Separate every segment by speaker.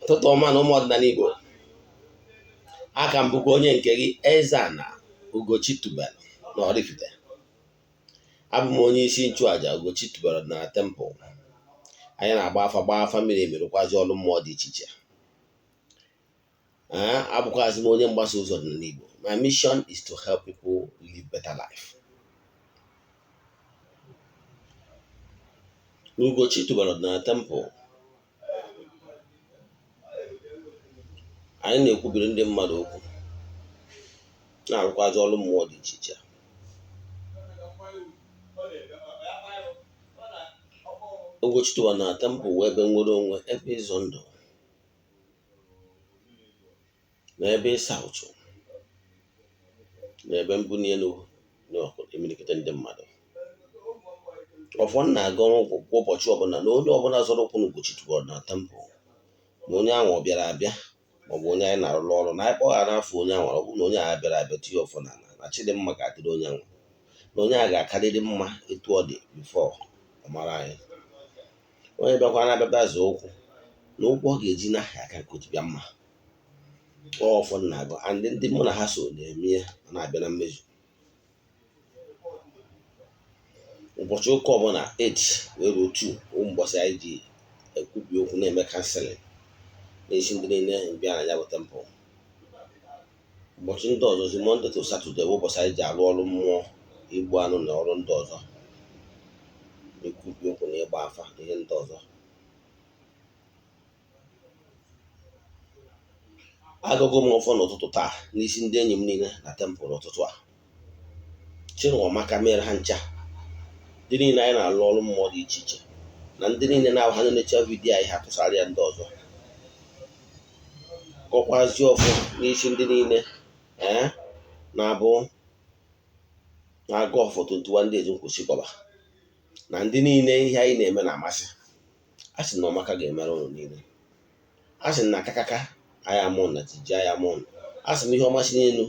Speaker 1: Ụtụtụ ọma na ụmụ ọdịnala Igbo. Aka m bụkwa onye nke gị, Eze-Ana Ugochi tubelu na Oraifite. Abụ m onye isi nchụaja Ugochi tubelu ọdịnala temple. Anyị na-agba afa, gbaa afa mmiri emi, rụkwazi ọrụ mmụọ dị iche iche. Ee, abụkwazị m onye mgbasa ozi ọdịnala Igbo. My mission is to help people live better life. N'Ugochi tubelu ọdịnala temple, anyị na-ekwubiri ndị mmadụ okwu, na-arụkwazi ọrụ mmụọ dị iche iche. Ugochi tubelu ọdịnala temple wee ebe nwere onwe, ebe ịzọ ndụ na ebe ịsa ụchụ na ebe mbunye elu na imirikiti ndị mmadụ. Ọfọ m na-agọ kwa ụbọchị ọbụla na onye ọbụla zọrọ ụkwụ n'Ugochi tubelu ọdịnala temple, ma onye ahụ ọ bịara abịa maọbụ onye anyị na-arụrụ ọrụ, na anyị kpọghara n'afọ onye ahụ, ọ bụrụ na onye ahụ bịara abịa tinye ọfọ n'ala, na Chidimma ga-adịrị onye ahụ, na onye ahụ ga-akarịrị mma etu ọ dị before ọ mara anyị. Onye bịakwa na-abịa zọọ ụkwụ, na ụkwụ ọ ga-eji n'ahịa aka nke o ji bịa mma. Ọfọ na-agụ and ndị mụ na ha so na-eme ya na-abịa na mmezu. Ụbọchị ụka ọbụla 8 wee ruo 2 ụbọchị anyị ji ekwubi okwu na-eme counseling n'isi ndị niile bịa na ya bụ temple. Ụbọchị ndị ọzọ zi Monday to Saturday bụ ụbọchị anyị ji arụ ọrụ mmụọ, igbu anụ na ọrụ ndị ọzọ, ekwubi okwu na ịgba afa na ihe ndị ọzọ. Agụgụ m ọfọ n'ụtụtụ taa n'isi ndị enyi m niile na temple n'ụtụtụ a. Chinwamaka mere ha ncha, ndị niile anyị na-alụ ọrụ mmụọ dị iche iche na ndị niile na-ahụ ha na-enecha vidiyo anyị ha tụsara ya ndị ọzọ. Gọkwazie ọfọ n'isi ndị niile na-abụ na-agụ ọfọ 21 days nkwụsị gọba, na ndị niile ihe anyị na-eme na-amasị. A sị na ọmaka ga-emere ụnụ niile. A sị na akakaka anyị amụ na tiji anyị amụ. A sị m ihe ọma si n'elu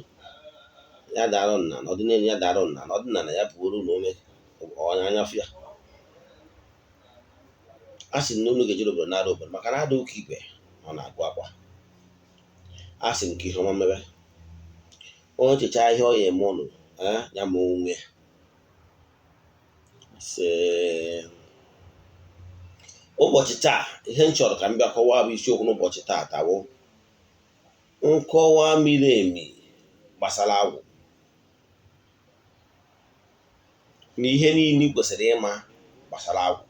Speaker 1: ya dara nna, na ọdịnelu ya dara nna, na ọdịnala ya pụrụ na ome anya fịa. A sị na unu ga-ejere obodo nara obodo, maka na ada ụka ibe ọ na-agụ akwa. A sị m ka ihe ọma mebe. Onye chechaa ihe ọ ya eme ụnụ, ya ma onwe ya. Ụbọchị taa ihe m chọrọ ka m bịa kọwaa bụ isiokwu n'ụbọchị taa tawo nkọwa miri emi gbasara agwụ na ihe niile ị kwesịrị ịma gbasara agwụ.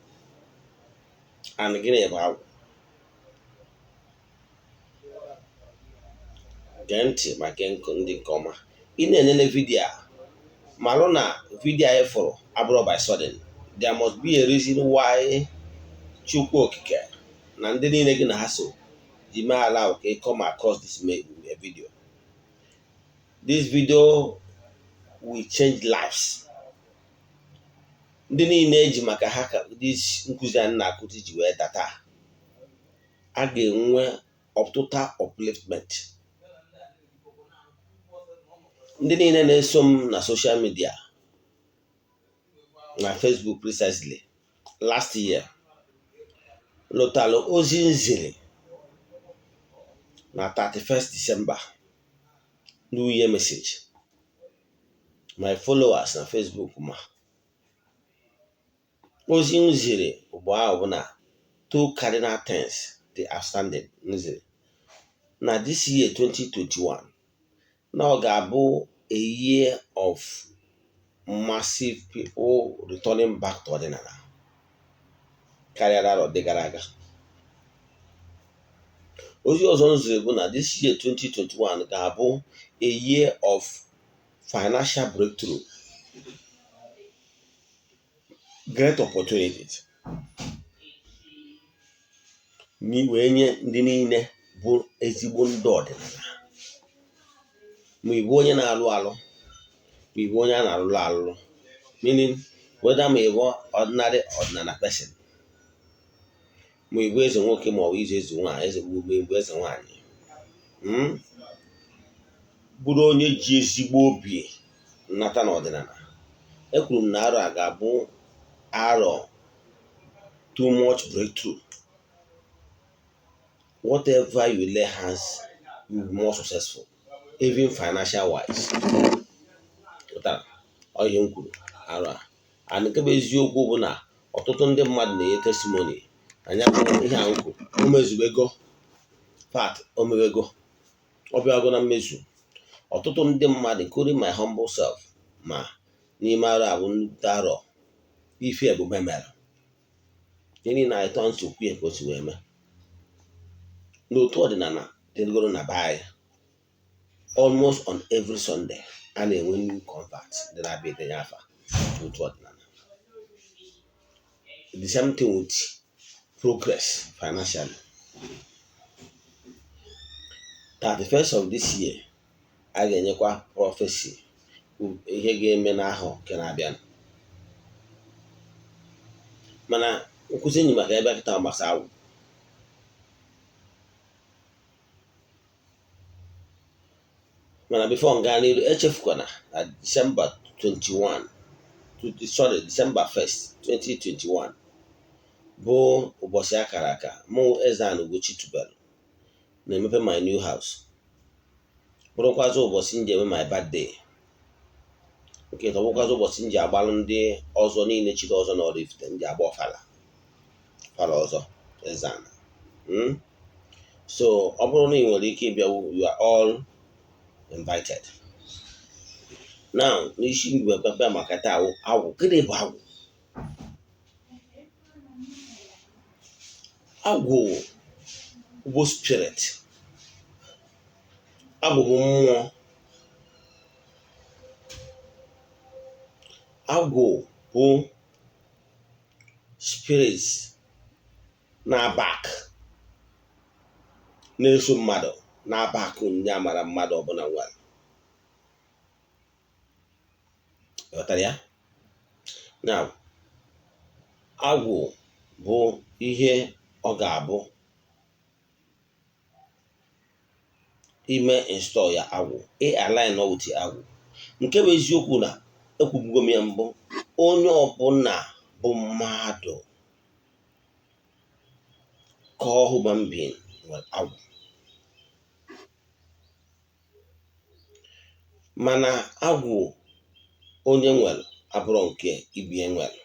Speaker 1: And gịnị bụ agwụ? Gee ntị ma gee ndị nke ọma. Ị na-enene vidiyo a, marụ na vidiyo anyị fụrụ abụrụ by sudden. There must be a reason why Chukwu Okike na ndị niile gị na ha so ji mee allow ka ị come across this video. This video will change lives. Ndị niile eji maka ha ka this nkụzi anyị na-akụzi ji wee data, a ga-enwe total upliftment. Ndị niile na-eso m na social media, na Facebook precisely, last year lụtalụ ozi nziri na 31st December New Year message. My followers na Facebook ma ozi nziri ugbu ahụ bụ na two cardinal things dị outstanding nziri na this year 2021, na ọ ga-abụ a year of massive people returning back to ọdịnala karịa arọ dị gara aga. Ozi ọzọ nziri bụ na this year 2021 ga-abụ a year of financial breakthrough, great opportunities wee nye ndị niile bụ ezigbo ndị ọdịnala. Ma ị bụ onye na-alụ alụ, ma ị bụ onye a na-alụlụ alụlụ, meaning whether ma ị bụ ordinary ọdịnala person, ma ị bụ eze nwoke ma ọ bụ eze nwaanyị, eze bụ ma ị bụ eze nwaanyị, bụrụ onye ji ezigbo obi nnata n'ọdịnala. Ekwuru m na arọ a ga-abụ arọ too much breakthrough. Whatever you lay hands, you will be more successful, even financial wise. Pụtara ọ ihe m kwuru arụ a. And nke bụ eziokwu bụ na ọtụtụ ndị mmadụ na-enye testimony na ya bụ ihe a m kwuru o mezubego pat, o mewego, ọ bịago na mmezu. Ọtụtụ ndị mmadụ, including my humble self, ma n'ime arọ a bụ nnukwu arọ ife ebube mere. Ihe niile anyị tọọ ntị okwu ya ka o si wee mee n'otu ọdịnala dịgoro na be anyị. Almost on every Sunday, a na-enwe new convert ndị na-abịa edenye afa n'otu ọdịnala. The same thing with progress financially. 31st of this year, a ga-enyekwa prophecy ihe ga-eme n'ahọ nke na-abịa. Mana nkụzi enyi maka ebe kịta gbasa agwụ. Mana before m gaa n'iru, echefukwana na December 21, sorry, December 1st 2021 bụ ụbọchị akara aka mụ, Eze-Ana Ugochi tubelu, na-emepe my new house, bụrụkwazị ụbọchị m ji eme my birthday nke tọbụkwazị ụbọchị m ji agbalụ ndị ọzọ niile chiri ọzọ na Oraifite, m ji agba ọfala, ọfala ọzọ Eze-Ana. So ọ bụrụ na ị nwere ike ịbịawu, you are all invited. Now, n'isi mgbe bịa maka taa, agwụ. Gịnị bụ agwụ? Agwụ bụ spirit, agwụ bụ mmụọ, agwụ bụ spirit na-abak na-eso mmadụ, na-abak onyinye amara mmadụ ọbụla nwere. Ghọtara ya? Now, agwụ bụ ihe ọ ga-abụ ime install ya agwụ, ị align with agwụ. Nke bụ eziokwu na ekwubugo m ya mbụ, onye ọbụla bụ mmadụ ka human being nwere agwụ. Mana agwụ onye nwere abụrụ nke ibie nwere.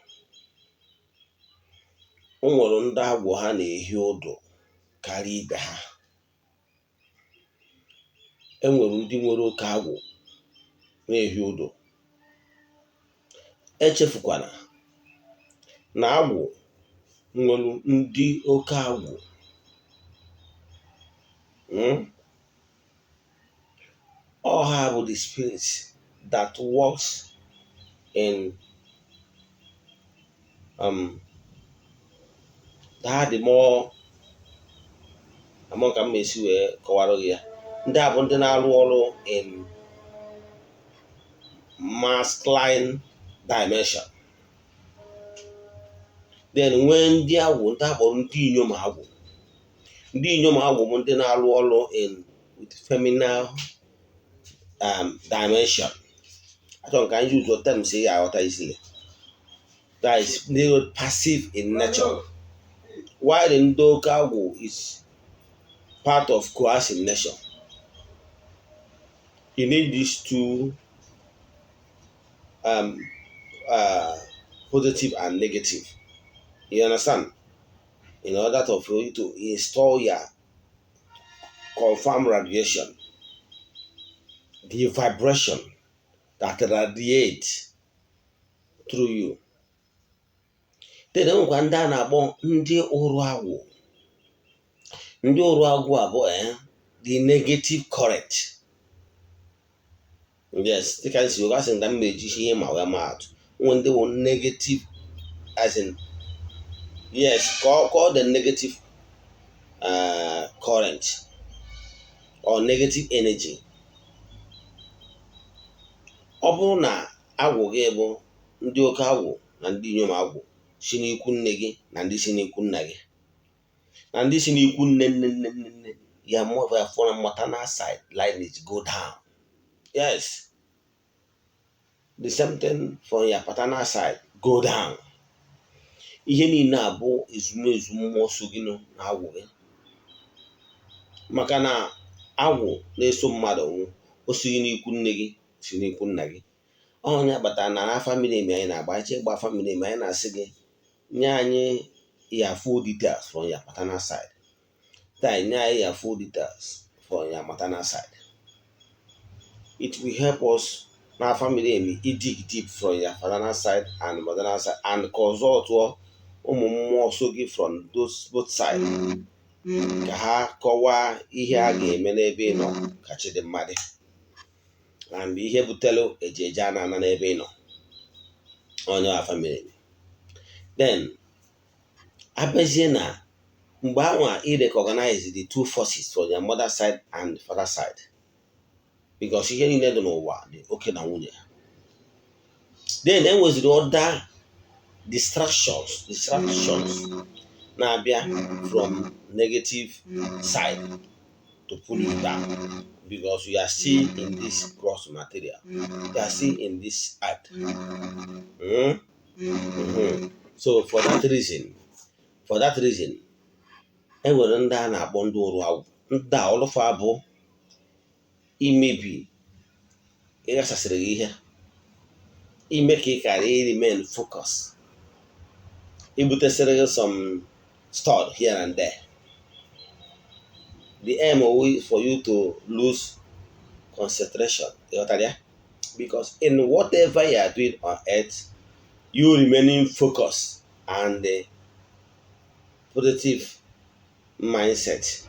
Speaker 1: O nwere ndị agwụ ha na-ehi ụdụ karịa ibe ha. E nwere ndị nwere oke agwụ na-ehi ụdụ. Echefukwana na agwụ nwere ndị oke agwụ. All have the spirit that works in that the more among ka m esi wee kọwara gị ya. Ndị a bụ ndị na-arụ ọrụ in masculine dimension. Then nwee ndị agwụ ndị akpọrọ ndị inyom agwụ. Ndị inyom agwụ bụ ndị na-arụ ọrụ in with feminine dimension. Achọrọ ka anyị use terms ị ga-aghọta easily. That is, ndị passive in nature, while ndị oke agwụ is part of coercive nature. You need these two, positive and negative, you understand, in order to for you to install your confirm radiation, the vibration that radiate through you. Then enwekwa ndị a na-akpọ ndị ụrụ agwụ. Ndị ụrụ agwụ abụọ, the negative current. Yes, dịka nsi wee asị na m eji ihe ma wee maa atụ, nwe ndị wụ negative, as in, yes, call the negative current or negative energy. Ọ bụrụ na agwụ gị bụ ndị oke agwụ na ndị inyom agwụ si n'ikwu nne gị na ndị si n'ikwu nna gị na ndị si n'ikwu nne nne nne nne nne ya, ya from maternal side lineage go down, yes, the same thing from your paternal side go down. Ihe niile a bụ ezumezu mmụọ so gị na agwụ gị. Maka na agwụ na-eso mmadụ nwụ, o sighi n'ikwu nne gị, si n'ikwu nna gị. Onye kpatara na n'afa miri emi anyị na-agba iche ịgba afa miri emi, anyị na-asị gị nye anyị ya full details from your paternal side, taa nye anyị ya full details from your maternal side. It will help us n'afa miri emi i dig deep from your paternal side and maternal side and consult ụmụ mmụọ so gị from those both sides ka ha kọwaa ihe a ga-eme n'ebe ị nọ ka chi dị mmadụ and ihe butere eji eje a na-ana n'ebe ị nọ. Onye afa miri emi. Then abịazie na mgbe anwa i recognize the two forces from your mother side and father side, because ihe niile dị n'ụwa dị oke na nwunye. Then enweziri other distractions na-abịa from negative side to pull you down, because you are still in this gross material, you are still in this earth. So for that reason, e nwere ndị a na-akpọ ndị ụrụ agwụ. Ndị a ọlụfa bụ imebi, ịghasasịrị gị ihe, ime ka ị kara remain focus, ibutesịrị gị some stud here and there. The aim is for you to lose concentration. Ịghọtara ya? Because in whatever you are doing on earth, you remaining focused and the positive mindset,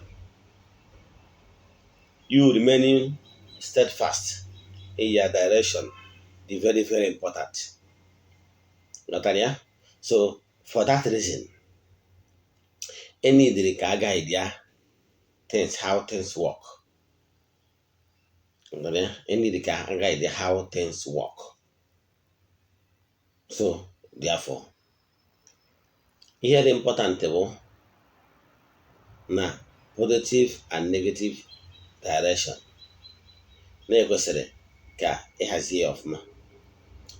Speaker 1: you remaining steadfast in your direction, dị very, very important. Ghọtara ya? So for that reason, enidiri ka a guide ya things, how things work. Ghọtara ya? Enidiri ka a guide how things work. So therefore, ihe dị important bụ na positive and negative direction na-ekwesịrị ka ịhazie ya ọfụma.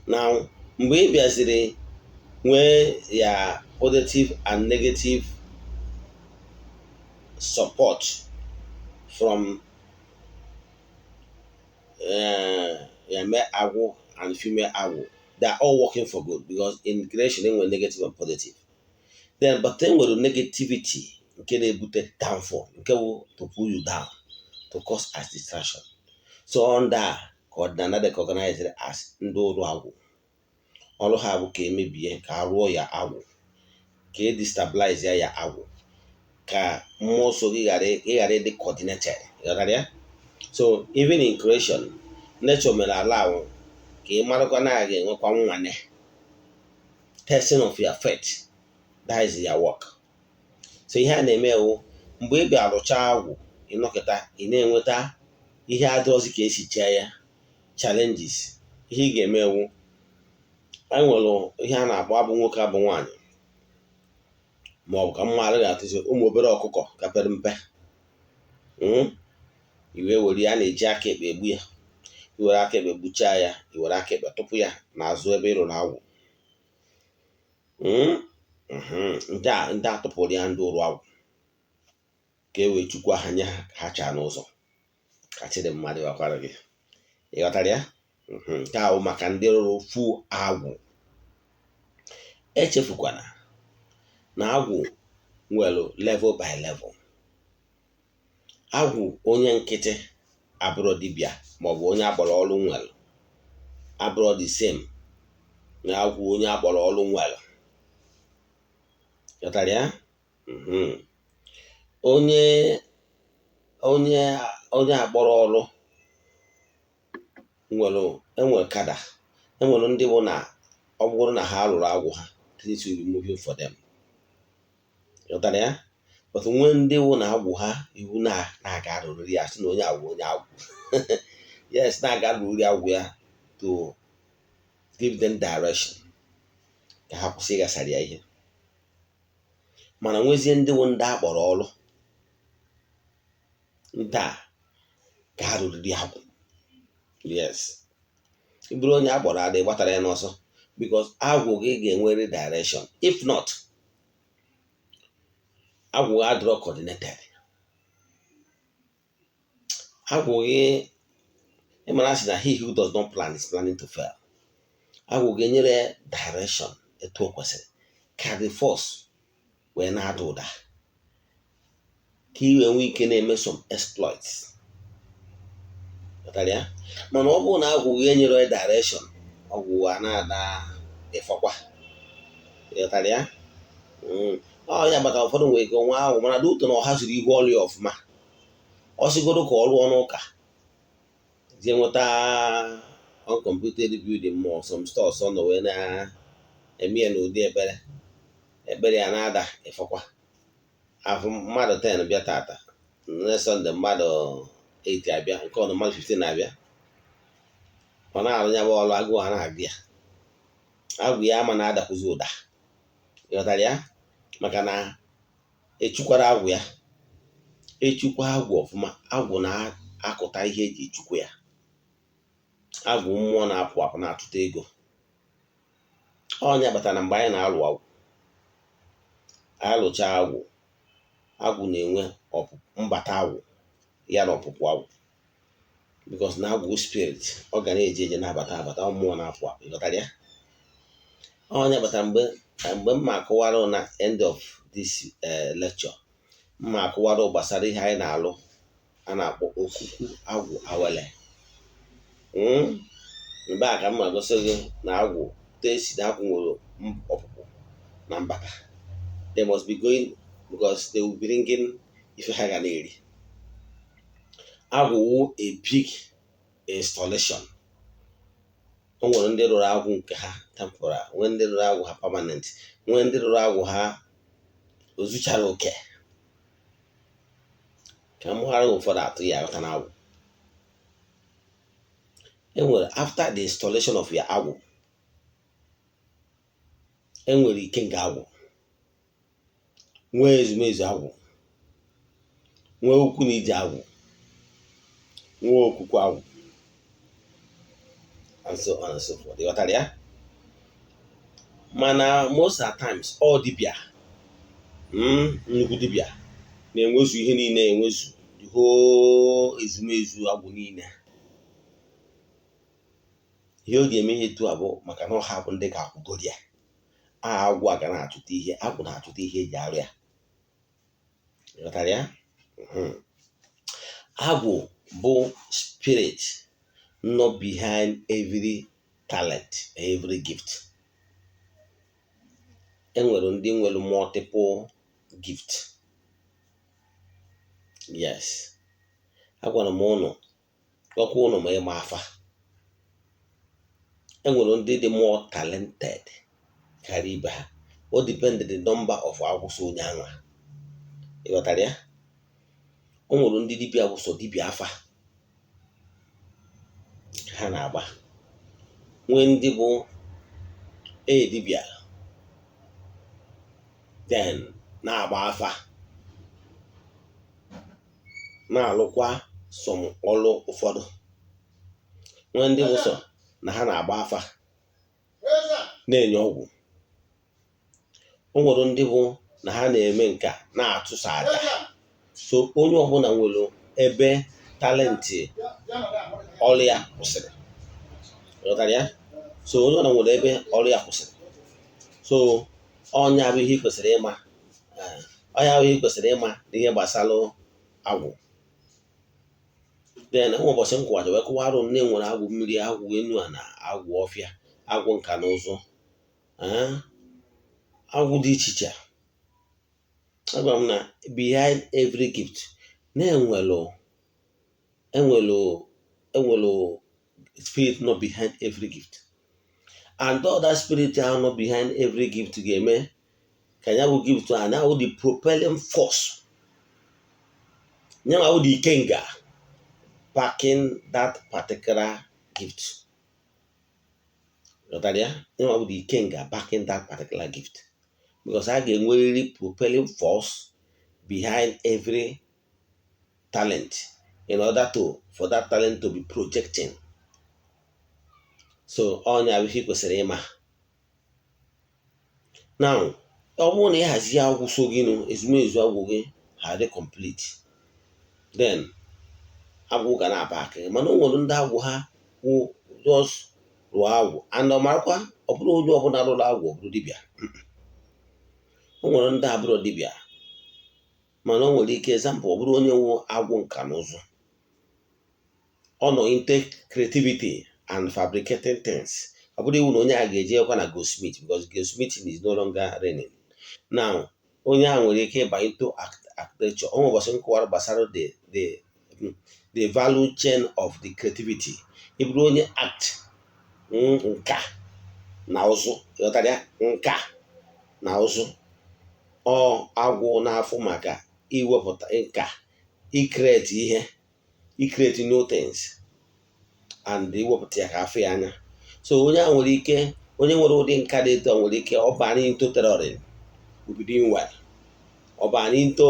Speaker 1: Na mgbe ị bịaziri nwee ya positive and negative support from ya male agwụ and female agwụ, they are all working for good, because in creation enwere negative and positive. Then, but enwere negativity nke na-ebute downfall, nke bụ to pull you down, to cause as distraction. So ndị a ka ọdịnala recognize as ndị ụrụ agwụ. Ọrụ ha bụ ka emebie, ka a rụọ ya agwụ, ka e destabilize ya agwụ, ka mmụọ nsọ gị ghara ịdị coordinated. Ghọtara ya? So even in creation, nature mere allow ka ị marakwa na a ga-enwekwa nwane, testing of your faith. That is your work. So ihe a na-eme wụ, mgbe ị bịa rụchaa agwụ, ịnọkịta ị na-enweta ihe adịrọzi ka esi chee ya, challenges, ihe ị ga-eme wụ, e nwere ihe a na-akpọ abụ nwoke, abụ nwaanyị, ma ọ bụ ka mmadụ ga-atụzi ụmụ obere ọkụkọ ka pere mpe. Iwe were ya, na-eji aka ekpe egbu ya. Iwere aka ekpe gbuchaa ya, iwere aka ekpe tụpụ ya n'azụ ebe ị rụrụ agwụ. Ndị a, ndị a tụpụrụ ya, ndị ụrụ agwụ, ka e wee chukwu ha nye ha ka ha chaa n'ụzọ ka chịrị mmadụ gwakwara gị. Ị ghọtara ya? Nke a bụ maka ndị rụrụ fu agwụ. Echefukwana na agwụ nwere level by level. Agwụ onye nkịtị abụrụ dibịa maọbụ onye akpọrọ ọrụ nwere abụrụ the same na agwụ onye akpọrọ ọrụ nwere. Ghọtara ya? Onye akpọrọ ọrụ nwere, enwere kada, enwere ndị bụ na ọ bụrụ na ha rụrụ agwụ ha, things will be moving for them. Ghọtara ya? But nwee ndị wụ na agwụ ha iwu na na-aga arụrịrị ya, sị na onye agwụ, onye agwụ, yes, na-aga arụrịrị agwụ ya to give them direction ka ha kwụsị ịghasara ya ihe. Mana nwezie ndị wụ ndị akpọrọ ọrụ, ndị a ga-arụrịrị agwụ. Yes, ị bụrụ onye akpọrọ adị gbatara ya n'ọsọ, because agwụ gị ga-enwere direction. If not, agwụ gị adịrọ coordinated. Agwụ gị, ịmara asị na he who does not plan is planning to fail. Agwụ gị nyere direction etu o kwesịrị ka the force wee na-ada ụda, ka ị wee nwee ike na-eme some exploits. Ghọtara ya? Mana ọ bụrụ na agwụ gị enyere direction, ọgwụ a na-ada ịfọkwa. Ghọtara ya? Ọ ya gbata ụfọdụ nwere ike nwa agwụ, mana dị na ọha zuru ihu ọrụ ya ọfụma, ọ sịgoro ka ọ rụọ n'ụka, jee nweta uncompleted building ma some stores ọ nọ wee na-eme ya n'ụdị ekpere, ekpere ya na-ada ịfọkwa. Afụ mmadụ 10 bịa tata, next Sunday mmadụ 8 abịa, nke ọnụ mmadụ 15 abịa. Ọ na-arụ ya bụ ọrụ, agụụ a na-agụ ya, agwụ ya ama na-adakwuzi ụda. Ịghọtara ya? Maka na echukwara agwụ ya, echukwa agwụ ọfụma, agwụ na-akụta ihe eji echukwu ya. Agwụ mmụọ na-apụ apụ na-atụta ego. Ọnya batara na mgbe anyị na-alụ agwụ, anyị lụchaa agwụ, agwụ na-enwe mbata agwụ ya na ọpụpụ agwụ, because na agwụ spirit, ọ ga na-eje eje, na-abata abata, mmụọ na-apụ apụ. Ịghọtara ya? Ọnya batara mgbe m ma akọwara na end of this lecture, mma akọwara gbasara ihe anyị na-alụ a na-akpọ okuku agwụ awele. Mgbe a ka m ma gosi gị na agwụ esi na agwụ nwere ọpụpụ na mbata. They must be going because they will be bringing ife ha ga na-eri. Agwụ wụ a big installation. O nwere ndị rụrụ agwụ nke ha temporal, nwee ndị rụrụ agwụ ha permanent, nwee ndị rụrụ agwụ ha ozuchara oke. Ka m ghara ụfọdụ atụ ya aghọta na agwụ enwere, after the installation of your agwụ, enwere ikenga agwụ, nwee ezumezu agwụ, nwee okwu na ije agwụ, nwee okwukwe agwụ, and so on and so forth. Ịghọtara ya? Mana most at times, ọ dibịa, nnukwu dibịa na-enwezu ihe niile, enwezu the whole ezumezu agwụ niile. Ihe o ji eme ihe etu a bụ maka na ọha bụ ndị ga-akwụgoro ya. Agwụ a ga na-achụta ihe, agwụ na-achụta ihe eji arụ ya. Ịghọtara ya? Agwụ bụ spirit nọ behind every talent, every gift. Enwere ndị nwere multiple gift. Yes, agwara m ụnụ, gwakwa ụnụ ma ịgba afa, enwere ndị dị more talented karịa ibe ha. O depend the number of agwụsị onye anwa. Ịghọtara ya? O nwere ndị dibịa bụ sọ dibịa afa ha na-agba, nwee ndị bụ e dibịa then na-agba afa, na-alụkwa some ọlụ ụfọdụ, nwee ndị bụ sọ na ha na-agba afa na-enye ọgwụ. O nwere ndị bụ na ha na-eme nka na-atụsa aja. So onye ọbụla nwere ebe talent ọrụ ya kwụsịrị. Ghọtara ya? So onye ọbụla nwere ebe ọrụ ya kwụsịrị. So ọnya bụ ihe ị kwesịrị ịma, ọnya bụ ihe ị kwesịrị ịma n'ihe gbasara agwụ. Then enwe ụbọchị m kwụwacha wee kụwarụ m na enwere agwụ mmiri, agwụ enu a, na agwụ ọfịa, agwụ nka na ụzụ, agwụ dị iche iche. Agwara m na behind every gift na-enwelu enwelu spirit nọ behind every gift, and all that spirit ahụ nọ behind every gift ga-eme ka ya bụ gift a na the propelling force, ya bụ the ikenga backing that particular gift. Ghọtara ya? Ya bụ the ikenga backing that particular gift, because a ga-enwerịrị propelling force behind every talent in order to for that talent to be projecting. So ọnya bụ ihe ị kwesịrị ịma. Now, ọ bụrụ na ị hazie agwụ so gị nụ, ezumezu agwụ gị ha dị complete, then Agwụ ga na-aba aka, mana o nwere ndị agwụ ha wụ just rụọ agwụ and ọ marakwa. Ọ bụrụ onye ọbụla rụrụ agwụ, ọ bụrụ dibịa. O nwere ndị abụrụ dibịa, mana o nwere ike, example, ọ bụrụ onye nwe agwụ nka na ụzụ, ọ nọ into creativity and fabricating things. Ọ bụrụ iwu na onye a ga-eje kwa na goldsmith, because goldsmithing is no longer reigning now. Onye a nwere ike ịba into architecture. O nwere ụbọchị m kọwara gbasara the value chain of the creativity. Ị bụrụ onye art, nka na ụzụ, ịghọtara ya, nka na ụzụ, ọ agwụ na-afụ maka iwepụta nka, icreate ihe, icreate new things and iwepụta ya ka afụ ya anya. So onye a nwere ike, onye nwere ụdị nka dị etu a nwere ike ọ baa into tailoring, will be doing well. Ọ baa into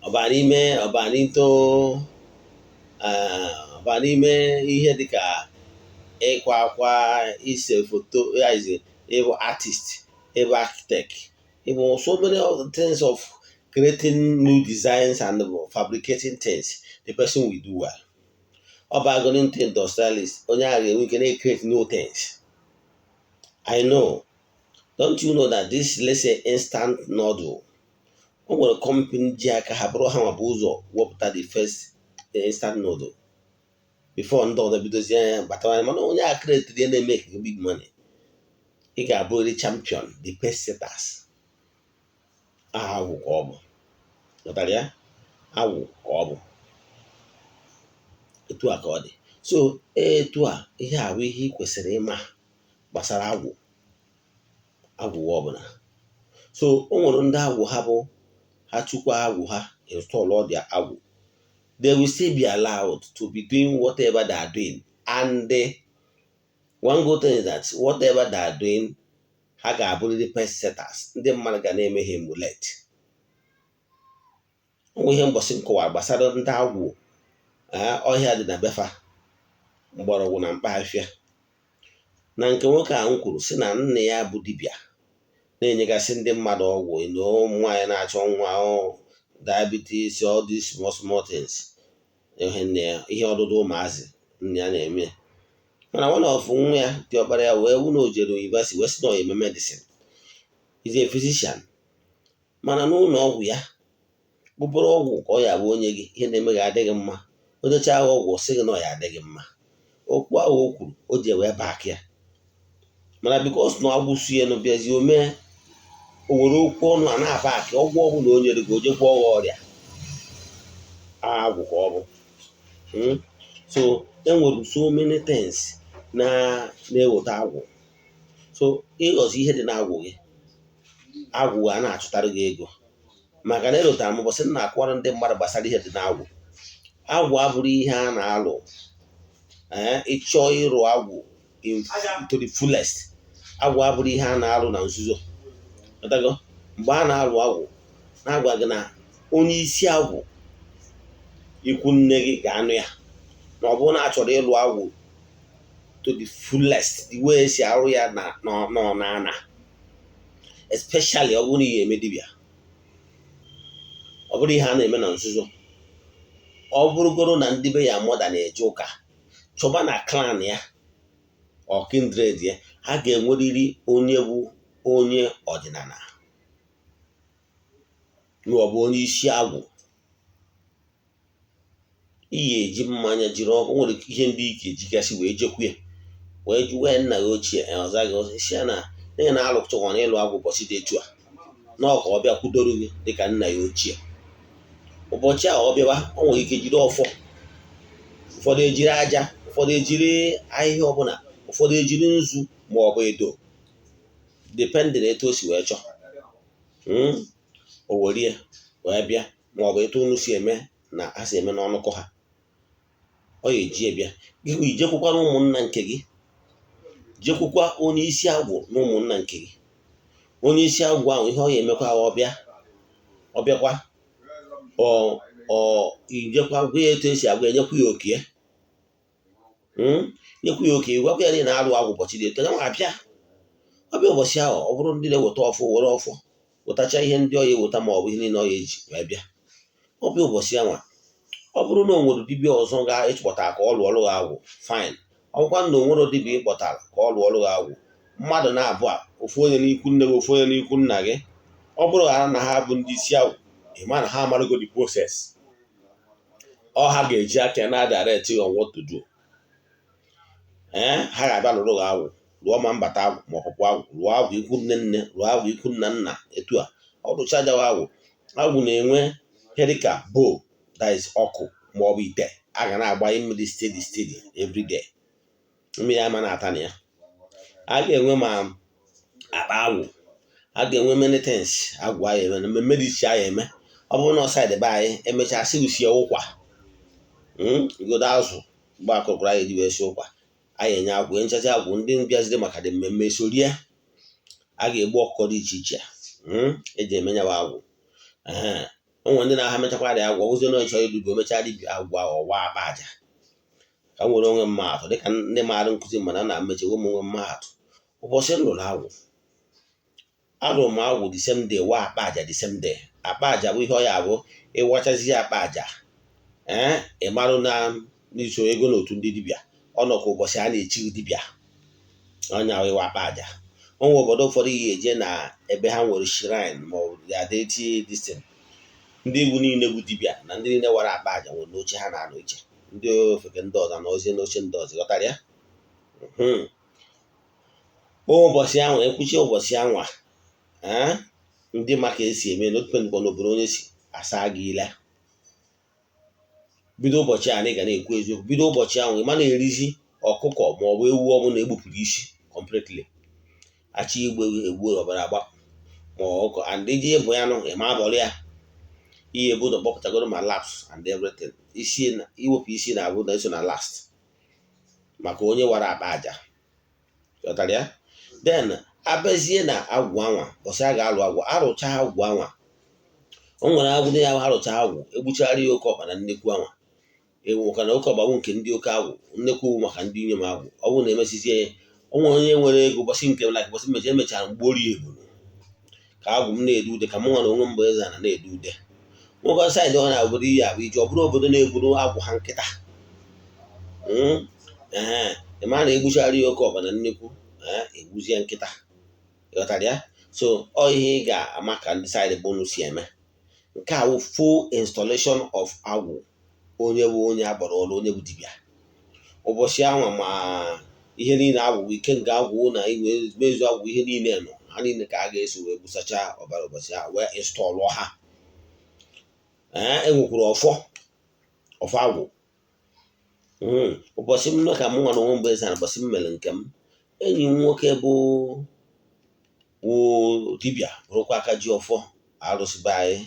Speaker 1: ọ baa n'ime ọ baa into ọ baa n'ime ihe dịka ịkwa akwa, ise foto, ịbụ artist, ịbụ architect, ịbụ so many other things of creating new designs and fabricating things, the person will do well. Ọ bagoro into industrialist, onye a ga-enwe ike na-create new things. I know, don't you know that this, let's say, instant noodle, o nwere company ji aka ha bụrụ ha nwa bụ ụzọ wepụta the first instant noodle before ndị ọzọ bidozie ya batawanye, mana onye a create ya na-eme big money. Ị ga-abụrịrị champion, the pace setters. Aha agwụ ka ọ bụ, ghọtara ya, agwụ ka ọ bụ. Etu a ka ọ dị. So etu a ihe a bụ ihe ị kwesịrị ịma gbasara agwụ, agwụ ọbụla. So o nwere ndị agwụ ha bụ ha chukwa agwụ ha, install all their agwụ, they will still be allowed to be doing whatever they are doing. And one good thing is that whatever they are doing, ha ga-abụrịrị pace setters. Ndị mmadụ ga na-eme ha emulate. Onwe ihe mbọsị m kọwara gbasara ndị agwụ ọhịa dị na befa, mgbọrọgwụ na mkpa afịa, na nke nwoke a m kwuru si na nna ya bụ dibịa na-enyegasị ndị mmadụ ọgwụ, na ụmụ nwaanyị na-achọ nwa, diabetes, all these small small things, ihe nne ya, ihe ọdụdụ ụmụazị nne ya na-eme. Mana one of nwa ya dị ọkpara ya wee wụ na o jere university, wee sị na ọ eme medicine, is a physician. Mana n'ụlọ ọgwụ ya, kpụpụrụ ọgwụ ka ọ ya bụ onye gị ihe na-eme gị adịghị mma, o jecha agha ọgwụ, sị gị na ọ ya adịghị mma. Okwu ahụ o kwuru, o ji wee back ya. Mana because na agwụsu ya nụ, bịazi o mee, o were okwu ọnụ a na-aback ọgwụ ọbụla o nyere gị, o jekwa ọgwụ ọrịa agwụ ka ọ bụ. So enwere so many things na na-eweta agwụ. So ịghọzi ihe dị n'agwụ gị, agwụ a na-achụtara gị ego, maka na elotara m ụbọchị m na-akọwara ndị mmadụ gbasara ihe dị n'agwụ. Agwụ abụrụ ihe a na-alụ. Ee, ịchọọ ịrụ agwụ to the fullest, agwụ abụrụ ihe a na-alụ na nzuzo. Ghọtago? Mgbe a na-alụ agwụ, na-agwa gị na onye isi agwụ ikwu nne gị ga-anụ ya, na ọ bụrụ na a chọrọ ịlụ agwụ to the fullest, the way esi arụ ya na n'ana, especially ọ bụrụ na ị ga-eme dibịa, ọ bụrụ ihe a na-eme na nzuzo. Ọ bụrụgoro na ndị be ya mọda na-eje ụka, chọba na clan ya ọ kindred ya, ha ga-enwerịrị onye bụ onye ọdịnala ma ọ bụ onye isi agwụ. Ị ga-eji mmanya, jiri ọkụ, nwere ihe ndị ị ga-ejigasị wee jekwu ya, wee jụwa ya nna gị ochie, ọza gị isi ya na n'ihi na alụchọkwa na ịlụ agwụ ụbọchị dị etu a, na ọ ka ọ bịa kwudoro gị dịka nna ya ochie. Ụbọchị ahụ ọ bịawa, ọ nwere ike jiri ọfọ, ụfọdụ ejiri aja, ụfọdụ ejiri ahịhịa ọbụla, ụfọdụ ejiri nzu ma ọ bụ edo, depending etu o si wee chọọ. O were ya wee bịa, ma ọ bụ etu unu si eme na ha si eme n'ọnụkọ ha, ọ ya eji bịa gị. Ijekwukwa na ụmụnna nke gị, jekwukwa onye isi agwụ na ụmụnna nke gị. Onye isi agwụ ahụ, ihe ọ ya emekwa, ọ bịa, ọ bịakwa, ọ ijekwa gwa ya etu esi agwa ya, nyekwa ya oke, nyekwa ya oke, gwakwa ya na ị na-alụ agwụ ụbọchị dị etu ya. Nwa abịa, ọ bịa ụbọchị ahụ, ọ bụrụ ndị na-eweta ọfọ, were ọfọ wetacha ihe ndị ọ ya eweta, ma ọ bụ ihe niile ọ ya eji wee bịa. Ọ bịa ụbọchị anwa, Ọ bụrụ na o nwere dibịa ọzọ ga-ịchọpụta ka ọ lụọ ọrụ gị agwụ, fine. Ọ bụkwa na o nwere dibịa ịkpọtara ka ọ lụọ ọrụ gị agwụ, mmadụ na-abụ a, ofu onye n'ikwu nne gị, ofu onye n'ikwu nna gị, ọ bụrụ ghara na ha bụ ndị isi agwụ, ị ma na ha amarago the process, ọ ha ga-eji aka na direct you on what to do. Ee, ha ga-abịa lụrụ gị agwụ, lụọ ma mbata agwụ ma ọpụpụ agwụ, lụọ agwụ ikwu nne nne, lụọ agwụ ikwu nna nna. Etu a ọ rụcha jawa agwụ, agwụ na-enwe ihe dịka bowl, that is ọkụ ma ọ bụ ite a ga na-agbanye mmiri steady steady every day, mmiri ama na-ata na ya. A ga-enwe ma akpa agwụ, a ga-enwe many things agwụ anyị eme na mmemme dị iche anyị eme. Ọ bụrụ na side be anyị, emechaa sị sie ụkwa, igodo azụ mgbe akụkụrụ anyị eji wee sie ụkwa, anyị enye agwụ nchacha agwụ. Ndị bịaziri maka dị mmemme sorie, a ga-egbu ọkụkọ dị iche iche eji eme nyawa agwụ. O nwere ndị na-aha mechakwa dị agwụ ọgwụzie na ịchọ idubi omechaa dibịa agwụ ọwa akpa aja ka m nwere onwe mma atụ, dịka ndị maara nkụzi mana na mmechi onwe m mma atụ. Ụbọchị m lụrụ agwụ, alụrụ m agwụ the same day, wa akpa aja the same day. Akpa aja bụ ihe ọ ya abụ ịwachazi akpa aja, ee, ị marụ na n'iso ego n'otu ndị dibịa ọ nọ ka ụbọchị a na-echi dibịa ọnya ịwa akpa aja. Onwe obodo ụfọdụ yi eje na ebe ha nwere shrine ma ọ bụ their deity this thing, ndị igwu niile bụ dibịa na ndị niile wara akpa aja nwere n'oche ha na-anọ iche, ndị ofeke ndị ọzọ na ozie n'oche ndị ọzọ, ghọtara ya. Ụbọchị ahụ ekwuchi, ụbọchị anwa, ndị maka esi eme n'otu n'obodo onye si asa gị ile, bido ụbọchị a na ị ga na-ekwu eziokwu. Bido ụbọchị ahụ, ị ma na-erizi ọkụkọ ma ọ bụ ewu ọbụla egbupụrụ isi completely, achọ igbu egbu ọbara agbapụ ma ọkụkọ and iji ịbụ ya nụ, ị ma abọrọ ya ihe ebu ụzọ kpọpụtagoro ma laps and everything. Isi iwepụ isi na-abụ na eso na last maka onye wara akpa aja, ghọtara ya. Then abịazie na agwụ anwa, bọsị a ga-alụ agwụ, arụcha agwụ anwa, o nwere agwụ dị ya, arụcha agwụ, egbuchara ya oke ọkpa na nnekwu anwa ewu, maka na oke ọkpa bụ nke ndị oke agwụ, nnekwu bụ maka ndị inyom agwụ. Ọ bụrụ na emesizie ya, o nwere onye nwere ego ụbọchị nke m, like ụbọchị mmechi emechara mgbe ori ebulu ka agwụ m na-edu ude, ka mụ nwa na onwe m bụ eze ana na-edu ude. Nwoke side ọ na obodo iyi abụ iji ọ bụrụ obodo na-egburu agwụ ha nkịta, ee, ị ma na egbuchara ya oke ọkpa na nnekwu, egbuzie nkịta, ịghọtara ya. So ọ ihe ị ga-ama ka ndị side bụ unu si eme nke a wụ full installation of agwụ. Onye bụ onye agbara ọrụ, onye bụ dibịa ụbọchị anwa, ma ihe niile agwụ, ike nga agwụ na iwe mezu agwụ, ihe niile nọ, ha niile ka a ga-eso wee gbusacha ọbara ụbọchị ahụ wee installụ ha. Ee, enwekwara ọfọ, ọfọ agwụ. Ụbọchị m ka mụ nwa na onwe mgbe eze na ụbọchị m mere nke m, enyi m nwoke bụ wụ dibịa, bụrụkwa aka ji ọfọ arụsị be anyị,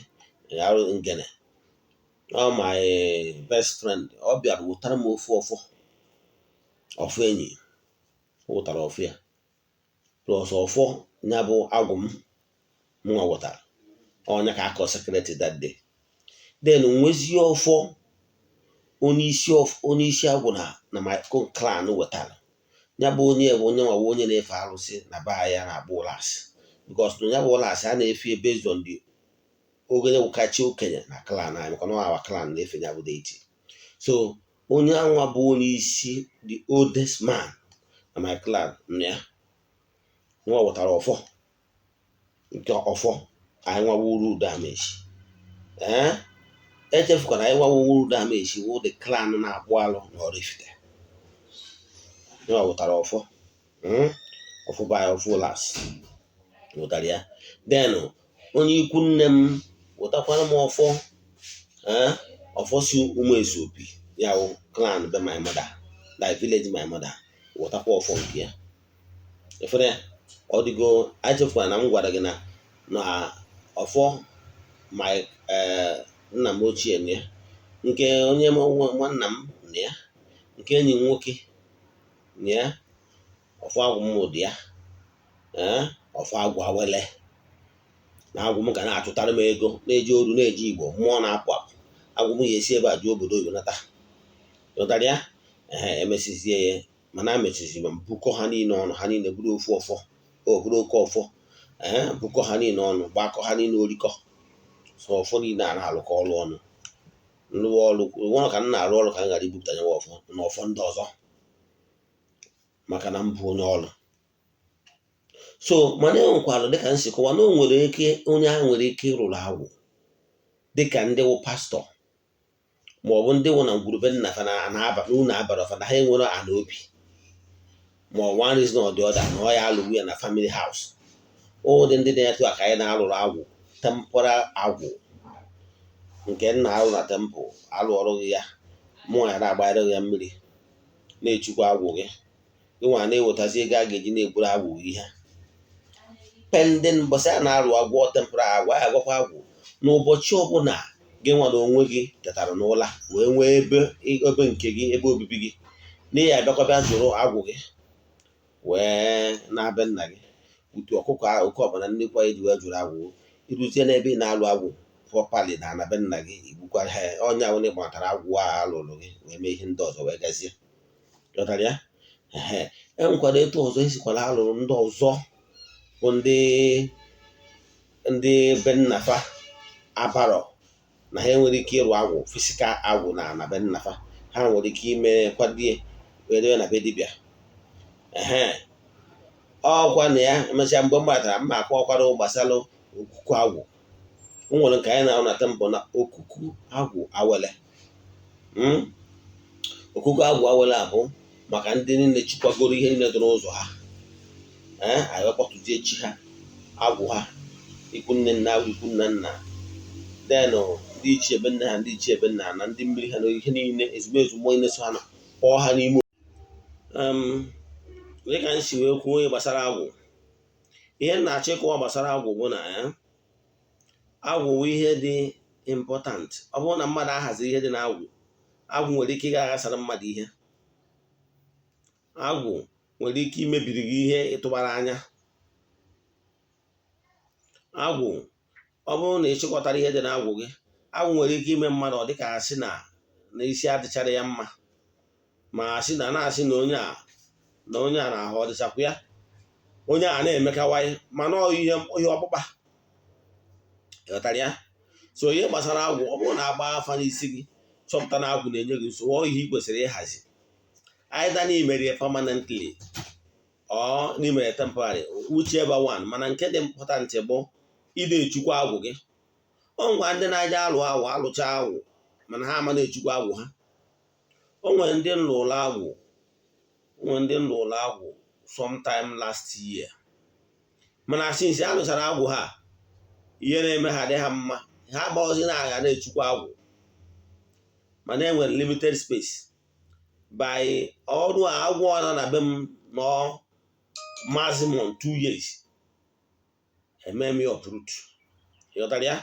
Speaker 1: arụ ngene, ọ my best friend, ọ bịara wụtara m ofu ọfọ, ọfọ enyi ọ wụtara ọfọ ya plus ọfọ ya bụ agwụ m mụnwa wụtara ọnya ka akọ secretary that day. Then nwezie ọfọ onye isi agwụ na my clan wetara ya, bụ onye bụ onye nwa onye na-efe arụsị na be anyị a na-akpọ ụlasị, because na ya bụ ụlasị a na-efe based on the ogenye kacha okenye na clan anyị, maka na our clan na-efe ya bụ deity. So onye anwa bụ onye isi, the oldest man na my clan, nna ya nwa wetara ọfọ nke ọfọ anyị nwa wuru damage. Ee, echefukwana, anyị nwa wuru damage wụ the clan na-akpụ alụ na Oraifite. Nwa wetara ọfọ, ọfọ bụ anyị, ọfọ las wetara ya. Then onye ikwu nne m wetakwara m ọfọ, ee, ọfọ si ụmụ ezuopi ya wụ clan be my mother, like village my mother, wetakwa ọfọ nke ya. Efere ya ọ dịgo. Echefukwara na m gwara gị na ọfọ my nna m ochie na ya, nke onye nwanna m na ya, nke enyi m nwoke na ya, ọfọ agwụ m dị ya, ee, ọfọ agwụ awele na agwụ m ga na-achụtara m ego, na-eji oru, na-eji igbo mmụọ na-apụ apụ, agwụ m ga-esi ebe a jụọ obodo oyibo nata, ghọtara ya. Ee, emesizie ya, mana emechizi ma bukọ ha niile ọnụ, ha niile bụrụ ofu ọfọ, o bụrụ oke ọfọ. Ee, bukọ ha niile ọnụ, gbakọ ha niile, orikọ so ọfọ niile a na-alụkọ ọrụ ọnụ. Nrụwa ọrụ nwere ka m na-arụ ọrụ ka m ghara ibupụta nyewa ọfọ na ọfọ ndị ọzọ, maka na m bụ onye ọrụ. So mana e nwekwara, dịka m si kọwa, na o nwere ike onye ahụ nwere ike ịrụrụ agwụ, dịka ndị wụ pastọ ma ọ bụ ndị wụ na ngwurube nna fa na-aba n'ụlọ abara fa na ha enwere ana obi, ma ọ one reason or the other na ọ ya alụgbu ya na family house. Ụdị ndị dị etu a ka anyị na-alụrụ agwụ, temporal agwụ nke nna alụ na temple. Alụ ọrụ gị ya, mụnwa ya na-agbanyere gị ya mmiri, na-echukwa agwụ gị, gị nwa na-ewetazi ego a ga-eji na-egburu agwụ gị ihe pending mbọsị a na-alụ agwọ temporal agwụ. Anyị agwakwa agwụ n'ụbọchị ọbụla gị nwa na onwe gị tetara n'ụla wee nwee ebe nke gị, ebe obibi gị, n'ihi abịakwa bịa jụrụ agwụ gị wee na-abịa nna gị utu ọkụkọ ahụ, oke ọbụla nnekwu anyị ji wee jụrụ agwụ. Iruzie n'ebe ị na-alụ agwụ properly na ana be nna gị, igbukwa ha onye ahụ na ịgbatara agwụ a alụrụ gị wee mee ihe ndị ọzọ wee gazie. Ghọtara ya? Ehe, e nwekwara etu ọzọ esikwara alụrụ ndị ọzọ bụ ndị be nna fa abarọ na ha enwere ike ịrụ agwụ, physical agwụ na ana be nna fa. Ha nwere ike ime kwadie wee debe na be dibịa. Ehe, ọkwa na ya emechaa mgbe m gbatara mma akọwakwara gbasara okuku agwụ. O nwere nke anyị na-arụ na temple na okuku agwụ awele. Okuku agwụ awele a bụ maka ndị niile chikwagoro ihe niile dị n'ụzọ ha. Ee, anyị wee kpọtụzie chi ha, agwụ ha, ikwu nne nna, ikwu nna nna, denụ ndị ichie ebe nne ha, ndị ichie ebe nna ha, na ndị mmiri ha, na ihe niile, ezumezu mmụọ niile so ha nọ, kpọọ ha n'ime. Dịka m si wee kwuo ihe gbasara agwụ, ihe m na-achọ ịkọwa gbasara agwụ bụ na ya agwụ bụ ihe dị important. Ọ bụrụ na mmadụ ahazi ihe dị n'agwụ, agwụ nwere ike ịga aghasara mmadụ ihe. Agwụ nwere ike imebiri gị ihe ịtụbara anya. Agwụ, ọ bụrụ na ị chịkọtara ihe dị n'agwụ gị, agwụ nwere ike ime mmadụ ọ dịka asị na isi adịchara ya mma, ma asị na na-asị na onye a na-ahụ ọ dịchakwa ya, onye a na-emekawanye, mana ọ ihe ọkpụkpa. Ịghọtara ya? So ihe gbasara agwụ, ọ bụrụ na agba afa n'isi gị chọpụta na agwụ na-enye gị nsogbu, ọ ihe ị kwesịrị ịhazi, either na imere ya permanently or na imere temporary, whichever one. Mana nke dị important bụ ide echukwa agwụ gị. Ọ ngwa, ndị na-aja alụ agwụ alụcha agwụ, mana ha ama na-echukwa agwụ ha. O nwere ndị nlụlụ agwụ, o nwere ndị nlụlụ agwụ sometime last year, mana since a lụchara agwụ ha, ihe na-eme ha dị ha mma. Ha agbaghọzi na agha na-echukwa agwụ, mana e nwere limited space by ọrụ a. Agwụ ọ na be m nọ maximum 2 years, eme m ya uproot. Ịghọtara ya?